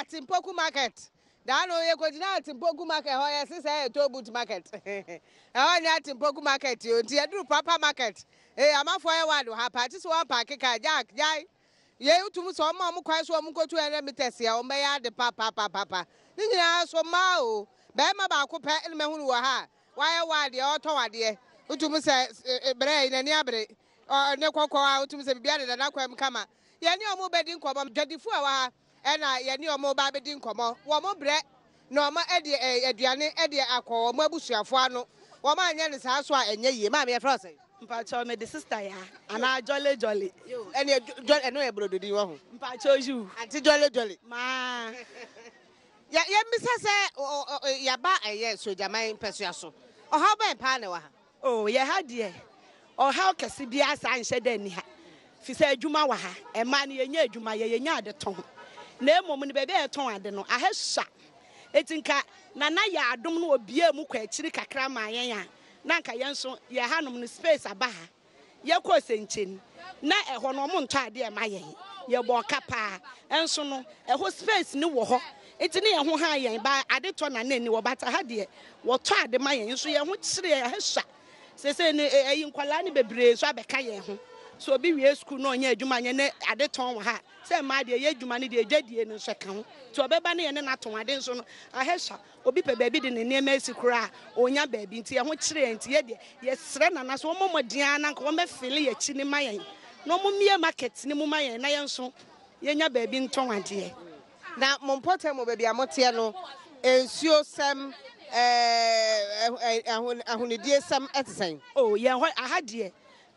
Atimpoku market. Daa no yɛkɔgyina Atimpoku market hɔ yɛse sɛ ɛyɛ toll booth market. Ɛhɔ nyɛ Atimpoku market o, nti yɛduru proper market. Ee, amanfoɔ yɛ wide wɔ ha paa, kye sɛ wɔampaake kaa, Jack, gyae. Yei wotum sɛ wɔma wɔn kwan so wɔn nkɔtu 100 meters a wɔbɛyɛ ade papaapapa. Ne nyinaa so mmaa o, barima baako pɛ na mahunu wɔ ha a wayɛ wide a ɔretɔn adeɛ. Wotum sɛ brɛ yi n'ani abere, ne kɔkɔɔ a wotum sɛ biribiara deda n'akwan mu kama. Yɛne wɔn rebɛdi nkɔmmɔ. Dwadifoɔ a ɛwɔ ha na yɛne wɔn reba abɛdi nkɔmmɔ. Wɔn brɛ na wɔde aduane de akɔ wɔn abusuafoɔ ano. Wɔn anyɛ no saa nso a ɛnyɛ yie. Maame yɛfrɛ wo sɛn? Mpakyɛw mede sister yaa anaa jolly jolly. Yoo ɛneɛ jolly ɛno yɛ brodo din wahu. Mpakyɛw yoo. Ante jolly jolly. Maa. Yɛ yɛmmisa sɛ yaba ɛyɛ Sogyaman mpɛsoa so. Ɔhaw bɛn paa na ɛwɔ ha? Oh, yɛ ha deɛ, ɔhaw kɛse biara saa nhyɛ da nni ha, firi sɛ adwuma wɔ ha. Mmaa no, yɛnya adwuma yɛ, yɛnya ade tɔn. Na mmom no, baabi a yɛtɔn ade no, aha sua. Enti nka Nana yɛ adom na ɔbuee mu kɔ akyiri kakra maa yɛn a, na anka yɛn nso, yɛn hanom no, space aba ha. Yɛkɔɔ Sɛnkyɛni, na ɛhɔ no wɔntɔ adeɛ mma yɛn. Yɛbɔɔ ka paa. Nso no, ɛhɔ space no wɔ hɔ nti ne yɛn ho haa yɛn. Ba ade tɔ na na ɛnni hɔ, but ha deɛ, wɔtɔ ade ma yɛn. Nso yɛn ho kyere yɛn, ɛha sua. Seesei no, ɛyi nkwadaa no bebree nso abɛka yɛn ho. Sɛ obi wie sukuu na ɔnyɛ adwuma nyɛ ne ade tɔn wɔ ha a, sɛ mmaa deɛ yɛ adwuma no deɛ, dwadie no nso ɛka ho. Nti ɔbɛba ne yɛne no atɔn ade nso no, aha sua. Obi pɛ baabi de ne nneɛma asi koraa a, ɔnnya baabi. Nti yɛn ho kyere yɛn. Nti yɛ deɛ, yɛsrɛ Nana sɛ ɔmmɔ mmɔden ara na anka wɔmmɛfele yɛn akyi no mma yɛn, na wɔmmue market no mu mma yɛn na yɛn nso yɛnya baabi ntɔn adeɛ. Na mo mpɔtam wɔ baabi a moteɛ no, nsuosɛm, ahonidiesɛm te sɛn? Oh, yɛn hɔ, aha deɛ,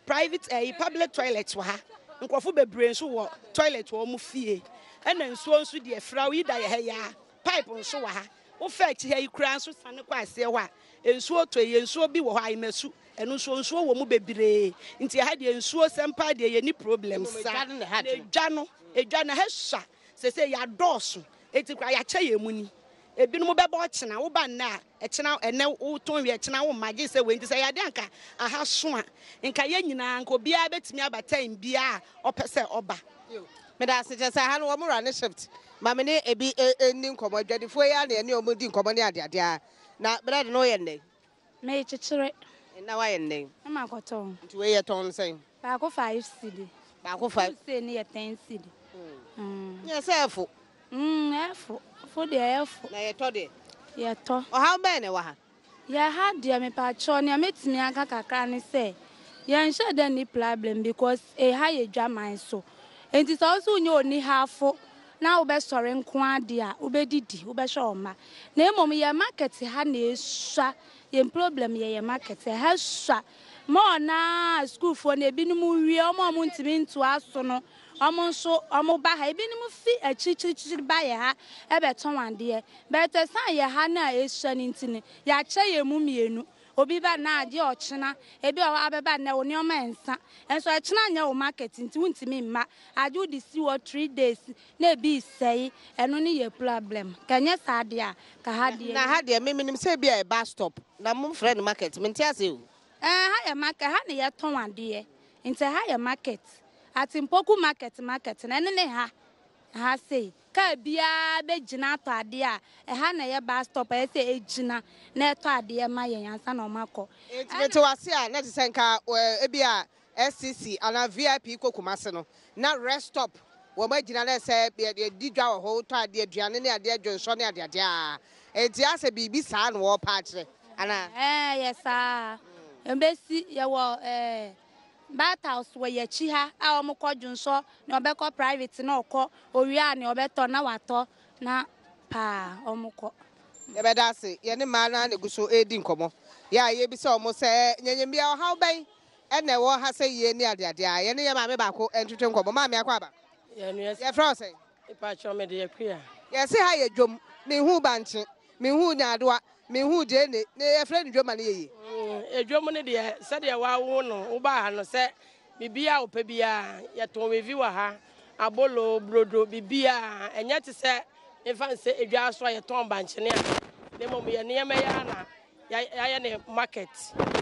private ɛyi, public toilet wɔ ha. Nkurɔfo bebree nso wɔ toilet wɔ wɔn fie. Ɛna nsuo nso deɛ, frao yi da yɛ ha yi ara. Pipe nso wɔ ha. Wofa akyi ha yi koraa nso sane kɔ aseɛ hɔ a, nsuo tɔ yi, nsuo bi wɔ hɔ, Ayemasu, ɛno nso nsuo wɔ mu bebree. Nti ɛha deɛ nsuo sɛm paa deɛ yɛnni problem saa. Na edwa no, edwa no, ɛha sua. Seesei yɛadɔɔso, enti koraa yɛakyɛ yɛn mu ni. Ebinom bɛba ɔkyena, woba nnɛ a, ɛkyena, ɛnnɛ wotɔn wie a, ɛkyena womma, gye sɛ wei. Nti sɛ ɛyɛ adeɛ a anka aha so a, nka yɛn nyinaa, nka obiara bɛtumi aba time biara a ɔpɛ sɛ ɔba. Meda ase kyerɛ sɛ ha no wɔn wura ne shift ma me ne ebi nni nkɔmmɔ adwadifoɔ yi ara na yɛne wɔn di nkɔmmɔ ne adeade ara na bread no woyɛ no dɛn? Mekyekyere. Nna woayɛ no dɛn? Na makɔtɔn. Nti wei yɛtɔn no sɛn? Baako 5 cedi. Baako 5. Two sei no yɛ 10 cedi. Nyɛ sɛ ɛfo. Ɛfo. Fo deɛ ɛfo. Na yɛtɔ deɛ? Yɛtɔ. Ɔhaw bɛn na ɛwɔ ha? Yɛ ha deɛ mepakyɛw nea mɛtumi aka kakra ne sɛ yɛnhyɛ da nni plablem because eha yɛ dwaman so nti sɛ wose wonyɛ onihafo na wobɛsɔre nko ara deɛ a wobɛdidi wobɛhwɛ wo mma na mmom yɛ market ha na esua yɛn problem yɛ yɛ market ɛha sua more no ara sukuufoɔ no ebinom wie wɔn a wɔntumi ntoa so no wɔn nso wɔba ha ebinom fi akyirikyirikyiri ba yɛ ha ɛbɛtɔn adeɛ But ɛsan yɛ ha no a esua no nti no, yɛakyɛ yɛn mu mmienu. Obi ba nnɛ a, gye ɔkyena. Ebi wɔ hɔ a, wobɛba nnɛ, wo nneɛma nsa. Nso ɛkyena nyɛ wo market nti wontumi mma. Agye wode si hɔ 3 days na ebi resɛe. Ɛno ne yɛ problem. Ka ɛnyɛ saa deɛ a, ka ha deɛ. Na ha deɛ me menim sɛ ebi a yɛ bus stop na mo frɛ no market mente ase o. Ɛɛ ha yɛ market, ha na yɛtɔn adeɛ. Nti ha yɛ market. Atimpoku market market no ɛno ne ha. Ha sei. Kaa biara bɛgyina atɔ adeɛ a, ɛha na ɛyɛ bus stop a ɛyɛ sɛ ɛgyina na ɛtɔ adeɛ ma yɛn ansa na wɔakɔ. Enti mete wo ase a, na te sɛ nka ebia SCC anaa VIP kɔ Kumasi no, na rest stop wɔn agyina na ɛsɛ yɛdi dwa wɔ hɔ, wotɔ adeɛ, aduane ne adeɛ, dwonsɔ ne adeade a. Enti asɛ biribi saa na wɔrepa akyerɛ anaa? Ɛɛ, ɛyɛ saa. Ɛbɛsi, yɛwɔ ɛɛ. Bath house wɔ yɛn akyi ha a wɔkɔ dwonsɔ, nea ɔbɛkɔ private na ɔkɔ, owie a nea ɔbɛtɔ na watɔ na paa wɔkɔ. Yɛbɛda ase. Yɛne mmaa no ara na ɛgu so redi nkɔmmɔ. Yɛ a yɛrebisa wɔn sɛ, Nyanyambia, ɔhaw bɛn na ɛwɔ ha sɛ yie ne adeade a? Yɛne yɛn maame baako ntwetwe nkɔmmɔ. Maame Akwaaba, yɛfrɛ wo sɛn? Mepakyɛw, mede Akua. Yɛse ha yɛ dwom. Menhuu bankye, menhuu nyaadoa, menhuu gyeene, na yɛfrɛ no dwom ma no yɛ yie. Edwom no deɛ, sɛdeɛ wawo no, wobaa ha no, sɛ biribiara a wopɛ biara, yɛtɔn wevi wɔ ha, abolo, brodo, biribiara. Ɛnyɛ te sɛ memfa no sɛ edwa so a yɛtɔn bankye ne ade, na mmom yɛn nneɛma yi ara na yɛayɛ no market.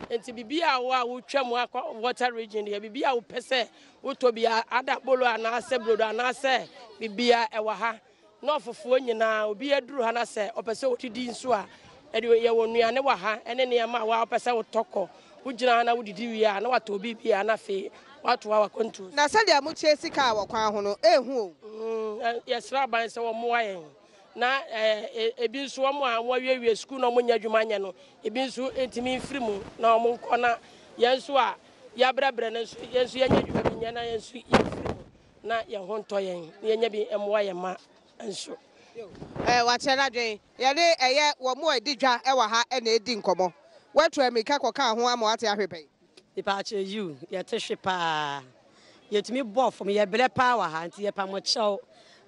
Nti biribiara a wo a wotwa mu akɔ water region deɛ, biribiara a wopɛ sɛ wotɔ biara, ada abolo anaasɛ brodo anaasɛ biribiara ɛwɔ ha. Nɔɔfofoɔ nyinaa, obi aduru ha na sɛ ɔpɛ sɛ ɔdidi nso a, ɛde yɛwɔ nnuane wɔ ha ne nneɛma a wopɛ sɛ wotɔ kɔ. Wogyina ha na wodidi wie a, na watɔ biribi a na afei woatoa w'akwantuo so. Na sɛdeɛ mokyɛ sika wɔ kwan ho no, ɛhu o. Yɛsrɛ aban sɛ wɔmmoa yɛn na ebi nso wɔn a wɔawiewie sukuu na wɔnnya adwuma nyɛ no, ebi nso ntumi mfiri mu na wɔnkɔ na yɛn nso a yɛabrɛbrɛ no nso, yɛn nso yɛnyɛ adwuma bi nyɛ na yɛn nso yɛmfiri mu. Na yɛn ho ntɔ yɛn, na yɛnya bi mmoa yɛn mma nso. Ɛɛ, wakyerɛ n'adwene. Yɛne ɛyɛ wɔn a ɛdi dwa wɔ ha na ɛredi nkɔmmɔ. Woatu ammirika kɔkaa ho ama woate ahwe pɛn? Mepaakyɛw yiw, yɛte hwe paa. Yɛtumi bɔ fam, yɛbrɛ paa wɔ ha nti yɛpa mo kyɛw.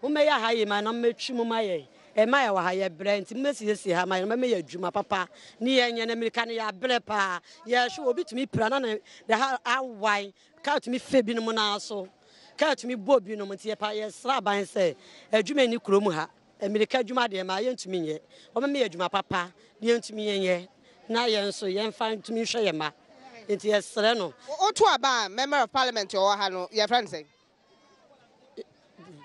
Mommɛyɛ ha yie ma yɛn na mommɛtwi mu ma yɛn. Ɛma yɛwɔ ha yɛbrɛ nti mommɛsiesie ha ma yɛn na mommɛyɛ adwuma papa ne yɛnyɛ na mmirika no yɛabrɛ paa. Yɛhwe obi tumi pira na ne ha awae. Kaa tumi fa binom nan so, kaa tumi bɔ binom nti yɛpa yɛsrɛ aban sɛ adwuma nni kurom ha, mmirika adwuma deɛ mmaa yɛntumi nyɛ, wɔmmɛyɛ adwuma papa na yɛntumi yɛnyɛ na yɛn nso yɛmfa ntumi nhwɛ yɛn mma nti yɛsrɛ no. Woto aba a member of parliament a ɔwɔ ha no yɛfrɛ no sɛn?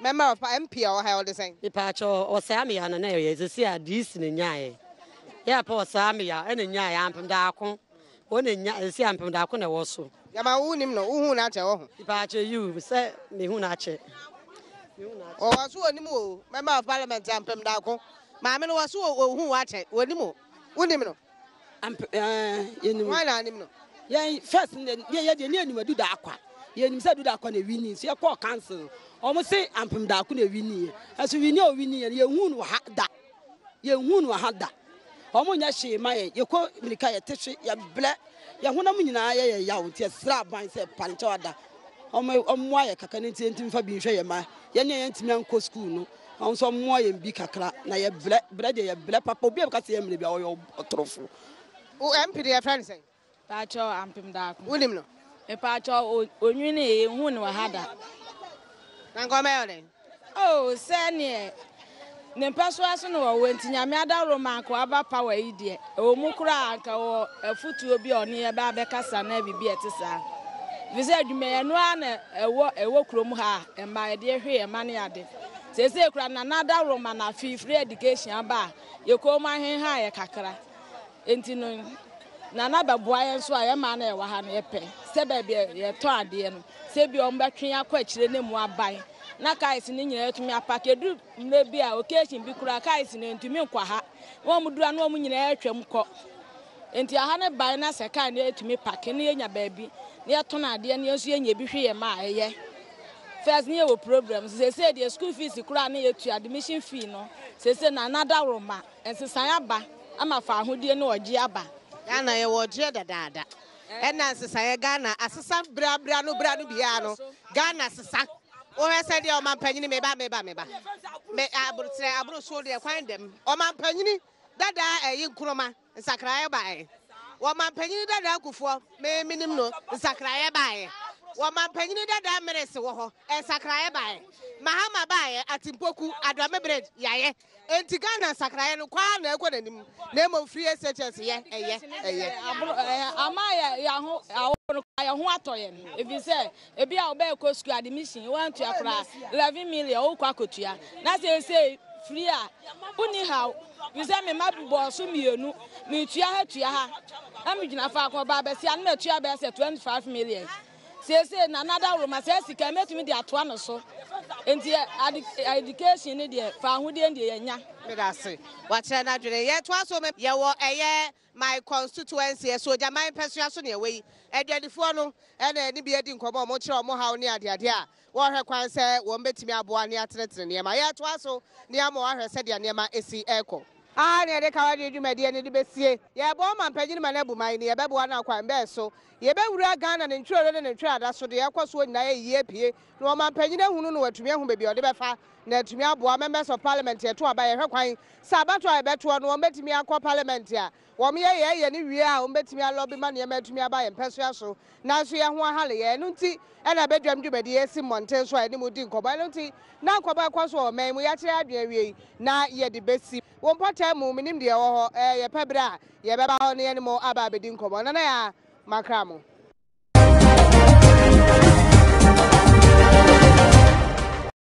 Member of MP a ɔwɔ ha ɔde sɛn? Mepaakyɛw ɔsɛe ameya no na ɛyɛ sɛsi a DC na nyaeɛ yɛ pɛ ɔsɛe ameya ɛna nyaeɛ ampem daako wɔn na nya sɛsi ampem daako na ɛwɔ so. Gyama wo nim no wo hu no akyɛ wɔ ho. Mepaakyɛw yiw sɛ me hu no akyɛ. Ɔwɔ so onim o member of parliament ampem daako maame no wɔ so ohu wo akyɛ onim o wo nim no. Amp ɛɛ yɛnim. Hwan na anim no? Yɛn first no deɛ yɛ deɛ ne yɛnim Adu Daakwa. Yɛnim sɛ Adu Daakwa na ewini nso yɛkɔɔ council no wɔn se Ampem Daako na ewini yɛ. Ɛnso wini a owini yɛ no yɛnhuu no wɔ ha da. Yɛnhuu no wɔ ha da. Wɔn nyɛ hwee ma yɛn. Yɛkɔ mirika yɛte hwe yɛbrɛ yɛn honam nyinaa yɛ yɛn yaw nti yɛsrɛ aban sɛ pankyɛw ada. Wɔn mmoa yɛ kakra no nti yɛntumi fa bi nhwɛ yɛn mma. Yɛn a yɛntumi ankɔ school no. Wɔn nso wɔmmoa yɛn bi kakra na yɛbrɛ, brɛ deɛ yɛbrɛ papa. Obi a bɛka sɛ yɛmmerɛ bi a ɔyɛ ɔtorofo. Wo MP no yɛfrɛ no sɛn? Pakyɛw Ampem Daako. Wonim no? Mepakyɛw onwinii yɛnhuu no wɔ ha da. Na nka ɔmɛyɛ wo dɛn? Oh sɛ neɛ ne mpɛsoa so na wɔwɔ nti Nyame adaworoma anka waba power yi deɛ ɛwɔ mu koraa anka ɔwɔ afutuo bi a ɔne yɛ bɛ abɛkasa anaa biribi a ɛte saa. Ɛfiri sɛ adwuma yi ɛno ara na ɛwɔ ɛwɔ kurom ha a mmaa yɛde hwe yɛn mma ne ade. Seesei koraa Nana adaworoma na afei free education aba a yɛ kɔn mu ahenhan yɛ kakra. Enti no Nana bɛboa yɛn nso a yɛn mmaa no a yɛwɔ ha no yɛpɛ sɛ baabi a yɛtɔ adeɛ no sɛ bi wɔbɛtwe yɛn akɔ akyire ne mu aban na cars no nyinaa atumi apake. Ɛduru mmerɛ bi a occasion bi koraa cars no ntumi nkɔ ha na wɔn duru a na wɔn nyinaa atwam kɔ. Enti aha no ban na sɛ car no atumi pake na yɛnya baabi na yɛtɔn adeɛ na yɛn nso yɛnya bi hwe yɛn ma a ɛyɛ. First ne yɛwɔ problem so seesei deɛ school fees koraa ne yɛtua admission fee no seesei Nana Dawuroma nsesaeɛ aba ama faahodie ne ɔgyeɛ aba. Ghana yɛwɔ ɔgyeɛ dadaada ɛna nsesaeɛ Ghana asesa bra bra no bra no biara no Ghana sesa wohwɛ sɛ deɛ ɔmampanyini meba meba meba me aborokyerɛ aborosoɔ deɛ kwan dɛm ɔmampanyini dadaa ɛyi nkroma Nsakraeɛ baeɛ wɔ Mampanyini Dadaa Kufuor, me menim no, nsakraeɛ baeɛ wɔ Mampanyini Dadaa Meres wɔ hɔ, nsakraeɛ baeɛ. Mahama baeɛ, Atimpoku, Adoame Bridge, yɛayɛ. Enti Ghana nsakraeɛ no kɔ ara na ɛrekɔ n'anim, na mmom free SHS yɛ, ɛyɛ, ɛyɛ. Aboro, ɛɛ, ama yɛ, yɛ ho, awo no koraa, yɛn ho atɔ yɛn, ɛfiri sɛ, ebi a wobɛkɔ sukuu admission, woantua koraa, 11 million, wokɔ akɔtua. Na seesei, free a, wonni haw. Firi sɛ me mma bɔɔ so mmienu, metua ha tua ha, na megyina faako, ɔbaa bɛsia no matua bɛyɛ sɛ 25 million. Seesei Nana Dawuroma saa sika yi mɛtumi de atoa no so. Nti education no deɛ, fa ahodeɛ no deɛ yɛnya. Meda ase. Wakyerɛ n'adwene. Yɛtoa so. Yɛwɔ ɛyɛ my constituency, Asuogyaman mpɛsoa so na yɛwɔ yi. Adwadifoɔ no na yɛne bi adi nkɔmmɔ, wɔkyerɛ wɔn haw ne adeade a Wɔrehwɛ kwan sɛ wɔbɛtumi aboa ne atenetene nneɛma. Yɛretoa so ne ama wɔahwɛ sɛdeɛ nneɛma si rekɔ. Aha ne yɛde Kawadie dwumadie no de bɛsie. Yɛreboa ɔmampanyini ma no abu man no, yɛbɛboa no akwan bɛn so? Yɛbɛwura Ghana ne ntwerɛeɛ ne ne ntwerɛada so, deɛ ɛrekɔ soɔ nyinaa yɛyi apue na ɔmampanyini ahunu na watumi ahu baabi a ɔde bɛfa na atumi aboa Members of Parliament yɛto aba yɛhwɛ kwan sɛ abatoɔ a yɛbɛtoɔ no wɔbɛtumi akɔ Parliament a Wɔyɛ yɛn yɛ no wie a, wɔbɛtumi alɔbi ma nneɛma atumi aba yɛn mpɛsoa so, nanso yɛn ho ahale yɛn. Ɛno nti na badwam dwumadi yi asi mmɔnten so a yɛne mo di nkɔmmɔ. Ɛno nti na nkɔmmɔ a ɛkɔ so wɔ ɔman yi mu, yɛakyerɛ yɛn adwene awie yi, na yɛde bɛsi. Wo mpɔtam mu, menim deɛ ɛwɔ hɔ. Yɛpɛ berɛ a, yɛbɛba hɔ na yɛne mo aba abɛdi nkɔmmɔ. Nana Yaa, makra mo.